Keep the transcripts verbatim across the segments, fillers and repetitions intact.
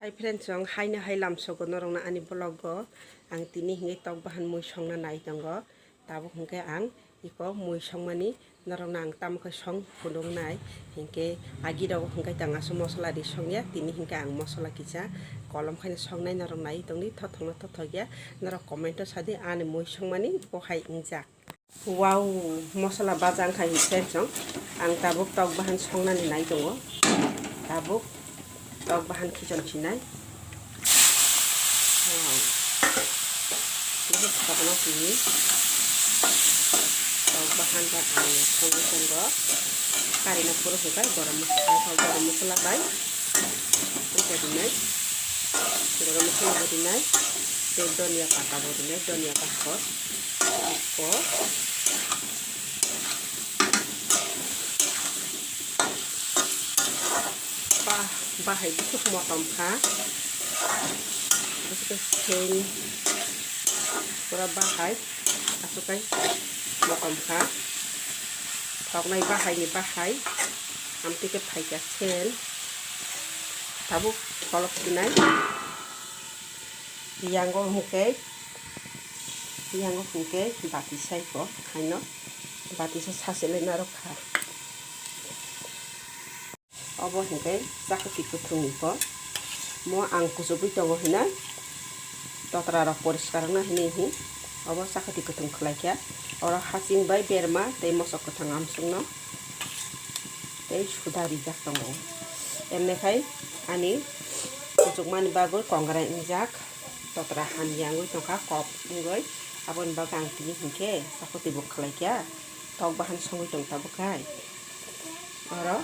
Hi friends, chwng haino hai lamsogo norokno ani vlog o. Ang tini hinwi tok bahan mui songna nai tongo. Tabuk hinkhe ang iko mui songmani norokno ang tamo khe song phunuknai. Hinkhe agi rok hinkhe tang aswk mosola ri songya, tini hinkhe ang mosola kisa kolom khaino songnai, norok nai tongdi thothokno thothokya. Norok comment o sadi ani mui songmani bohai wngjak. Wow, mosola baja wngkha hinkhe chwng ang tabuk tok bahan songnani nai tongo. Tabuk tok bahan khichon sinai. Wow. Ini khorokno sini tok bahan ba ang songwi tongo. Karina puro hwnkhe gorom mosola, gorom mosola bai. Rinai, gorom mosola bo rinai, tei donia pata bo rinai, donia bakhor. Iko ba, bahai bwswk motom kha, bwswk sen pura bahai. Aswk kai motom kha. Thoknai bahai ni bahai. Amtwi khe phaikha sen. Tabuk kholop sinai. Yango hwnkhe, yango hwnkhe bati saiko haino. Bati sa sachele narwk kha. Obo hinkhe chakhuti kwthwng ni ko. Mo ang kuchugwi tongo hinwi totra rok poriskar wngna hinwi hi. Obo chakhuti kwthwng khlai kha. Oro haching bai berma tei mosok kwthang amswkno tei suda rijak tongo. Emne khai ani kuchukmani bagwi kongrai wngjak. Totra hamya wngwi tongkha kok wngwi. Aboni bagwi ang tini hinkhe chakhuti bo khlai kha. Tok bahan songwi tong tabuk khai. Oro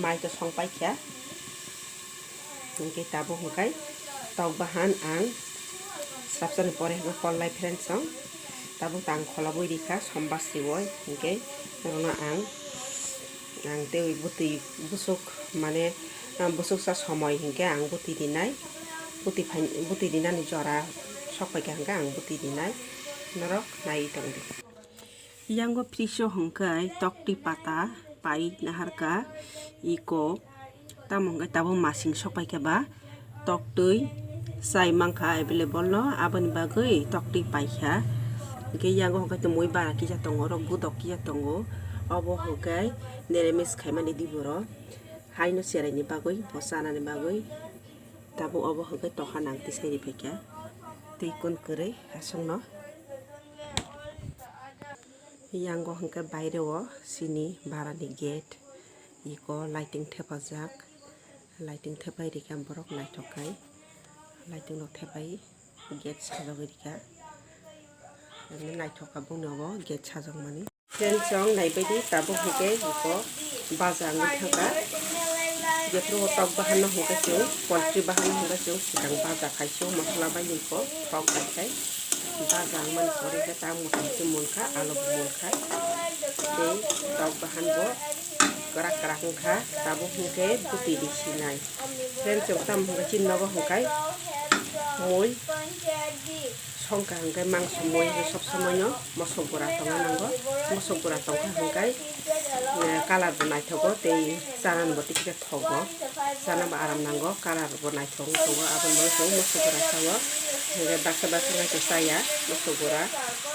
mai to song pai kha. Hinkhe tabuk hwnkhe tok bahan ang swrapsani pore hwnkhe kol lai friends song. Tabuk ta ang kholobwi rikha sombar siwoi hinkhe norokno ang, ang tei bwtwi bwswk mane, ah, bwswksa somoi hinkhe ang bwtwi rinai. Bwtwi phai, bwtwi rinani jora sok paikha hinkhe ang bwtwi rinai. Norok naiwi tongdi. Yango friso hwnkhe toktwi pata pai naharkha iko, tamo hwnkhe tabuk masing sokpaikha ba toktwi chai mankha available no, aboni bagwi toktwi paikha. Hwnkhe yango hwnkhe twi mui bara kisa tongo, oro budok kisa tongo, obo hwnkhe neramis khaimani diboro haino cheraini bagwi bo chanani bagwi. Tabuk obo hwnkhe tokha nang tisai ripaikha tei kun kwrwi aswkno. Yango hwnkhe baire o chini barani gate, iko lighting thepajak, lighting thepai rikha borok naithok khai, lighting rok thepai gate sajagwi rikha, naithok kha boni obo gate sajakmani. Friends, chwng naibaidi tabuk hwnkhe iko baja wngwi thangkha. Jephuru tok bahanno hwnkhe chwng, poultry bahanno hwnkhe chwng swkang baja khai sio, mosola bai iko thok bai khai baja wngmani pore khe ta mwtai se munkha, alo bo munkha. Tei tok bahan bo kwrak kwrak wngkha, tabuk hwnkhe bwtwi ri sinai. Friends, chwng tamo hwnkhe chini nogo hwnkhe mui songkha hwnkhe mangso mui hwnkhe sob somoino mosok gura tongna nango. Mosok gura tongkha hwnkhe, eh, colour bo naithogo tei chanani bo tikhe thogo. Chana bo aram nango, colour bo naithok wng tongo, aboni bagwi chwng mosok gura sao. Hwnkhe baksa baksa wngkhe chaya mosok gura,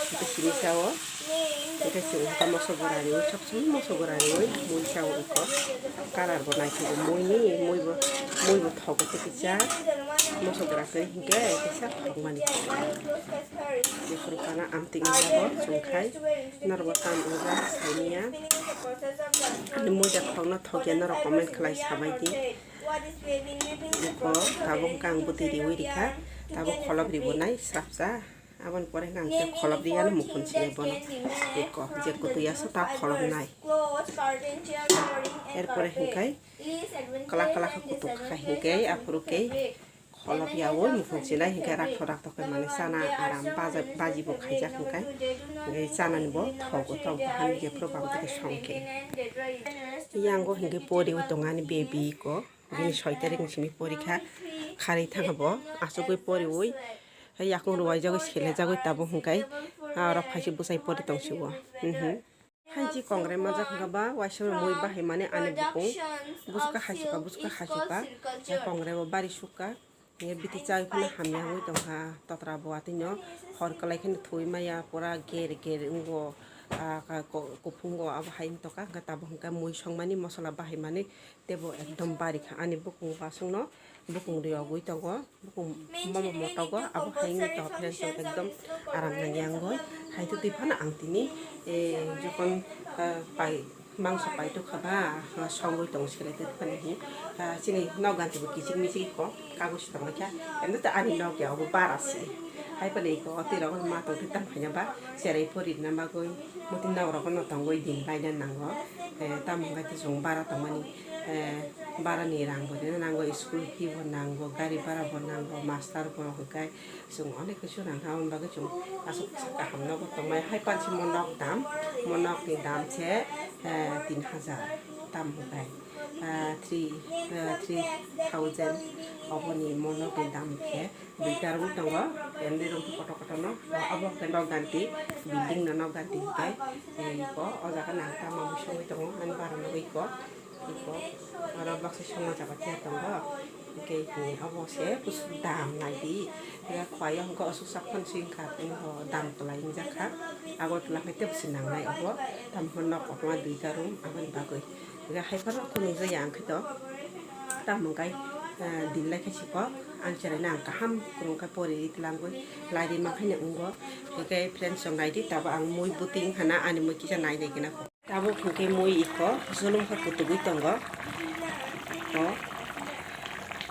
hwnkhe sini sao. Hwnkhe chwng hwnkhe mosok gura riui, sob somoi mosok gura riui mui sao iko. Colour bo naithogo muini, mui bo, mui bo thogo tei kisa mosok gura kwrwi hwnkhe kisa thokmani. Jephuru kana amtwi wngjago chwng khai norokbo tam wngjak saimanya. Ani muida thokno thokya norok comment khlai sabaidi. Iko tabuk hwnkhe ang bwtwi riui rikha, tabuk kholop ribonai srapsa. Aboni pore hwnkhe ang tei kholop riyano mukhun sinai bono. Eko je kwtwi aswk ta kholopnai. Erpore hwnkhe kwlak kwlak khe kutuk kha hwnkhe aphuru khe kholop yaui mukhun sinai hwnkhe rakthok rakthok khe mane chana aram baja baji bo khaijak hwnkhe. Hwnkhe chanani bo thogo tok bahan jephuru bam twi khe song khe. Yango hwnkhe poriwi tongani baby ko. Bini soi tarik ni simi porikha, kharwi thangkha bo, achugwi poriwi, hai yakung rwai jagwi, sele jagwi tabuk hwnkhe, ah, oro phaisuk bwsai pori tongsigo. Mhm. Hainchi kongrai manjak hwnkha ba, waisa mui bahai mani ani bukung. Busuka haisuka, busuka haisuka. Kongrai bo bari sukha. Nge biti chai phano hamya wngwi tongkha. Totra bo atwino hor kwlai kheno thwi maya, pura ger ger wngo. Ah, ka-, ko-, kuphungo abo hai wng tongkha. Hwnkhe tabuk hwnkhe mui songmani mosola bahai mani teibo ekdom bari kha. Ani bukung bo aswkno bukung riyogwi tongo. Bukung momo motogo abo hai wngwi tongkha, friends, ekdom aram nangya wngwi. Hai twi phano ang tini, eh, jokon, eh, pai, mangso pai tongkha ba, ah, songwi tongo selai tei phano hi, ah, chini nok ganti bo kichik michik kho, kago si tongkha, endo ta ani nok ya obo bara si. Hai phano iko twi rok ma tong twi tang phai ba, cherai pori rwna bagwi, muti nok rok no tongwi din baina nango, eh, tamo hwnkhe chwng bara tongmani, eh, bara ni rang bo rwna nango, school fee bo nango, gari bara bo nango, master bo hwnkhe, Chwng onek khe swnam kha, aboni bagwi chwng aswk kaham nogo tongmani. Hai pansi mo nok dam, mo nokni dam se, eh, tin hajar tam hwnkhe, eh, three, eh, three thousand oboni mo nokni dam khe duita room tongo, family room kotor kotor no, abo hwnkhe nok ganti, building no nok ganti hwnkhe, eh, iko o jaga nang tamo mui songwi tongo, ani bara nugwi iko. Iko oro baksa songma jaga tia tongo. Hwnkhe hini obo se kusu dam naidi. Hwnkhe khwlai o hwnkhe aswk sak phano se wngkha, dam kwlai wngjak kha. Agartala hwnkhe teibo se nangnai obo. Tamo hwnkhe nok kotorma duita room aboni bagwi. Hwnkhe hai phano khunui jaya ang khe to. Tamo hwnkhe, eh, din lai khe si kok. Ang cheraino ang kaham kwrwng khe pori ri twlangwi lai ri mankhaino wngo. Hwnkhe friends rok naidi, tabuk ang mui bwtwi wngkha na, ani mui kisa nai nai gwnang. Tabuk hwnkhe mui iko zulum khe kutugwi tongo. O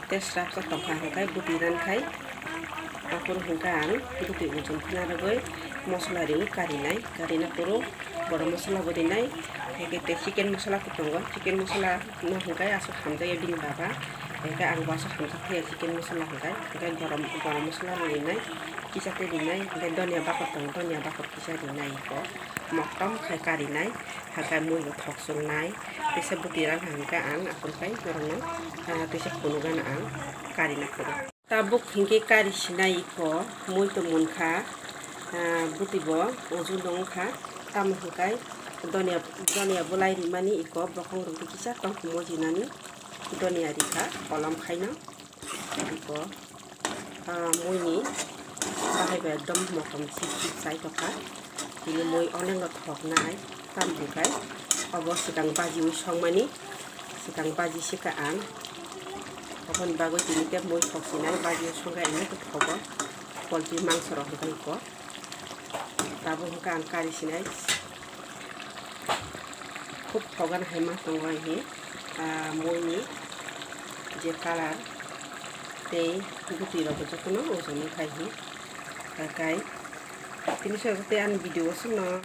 tei srap khe tongkha hwnkhe bwtwi rankhai. Aphuru hwnkhe ang bwtwi ujum khna rwgwi mosola riwi karinai. Karina phuru gorom mosola bo rinai. Hwnkhe tei chicken mosola khe tongo. Chicken mosola no hwnkhe aswk hamjakya bini baba. Hwnkhe ang bo aswk hamjak thaya chicken mosola hwnkhe. Hwnkhe gorom, gorom mosola no rinai. Kisa tei rinai. Hwnkhe donia bakhor tongo. Donia bakhor kisa rinai iko. Moktom khai karinai. Hakai mui bo thok chungnai, teisa bwtwi rang hangkhe ang aphuru kai norokno, ah, teisa phunukgana ang karina phuru. Tabuk hinkhe kari sinai iko mui tong munkha, ah, bwtwi bo ujung tong wngkha, tamo hwnkhe donia, donia bwlai rimani iko bokhong rwgwi kisa tongthokma jinani donia rikha kolom khaino. Iko, ah, muini bahai bai ekdom motom chip chip chai tongkha. Tini mui onekno thoknai, tamo hwnkhe obo swkang bajiwi songmani, swkang baji sikha ang. Oboni bagwi tini khe mui thok sinai, bajiwi songkha, ini khe thogo, poultry mangso rok hwnkhe iko. Tabuk hwnkhe ang kari sinai. Khub thogan hai ma tongo ahi, ah, muini je colour tei bwtwi rok bo jotono ujuni khai hi. Hakai tini soi tei ani video o songno.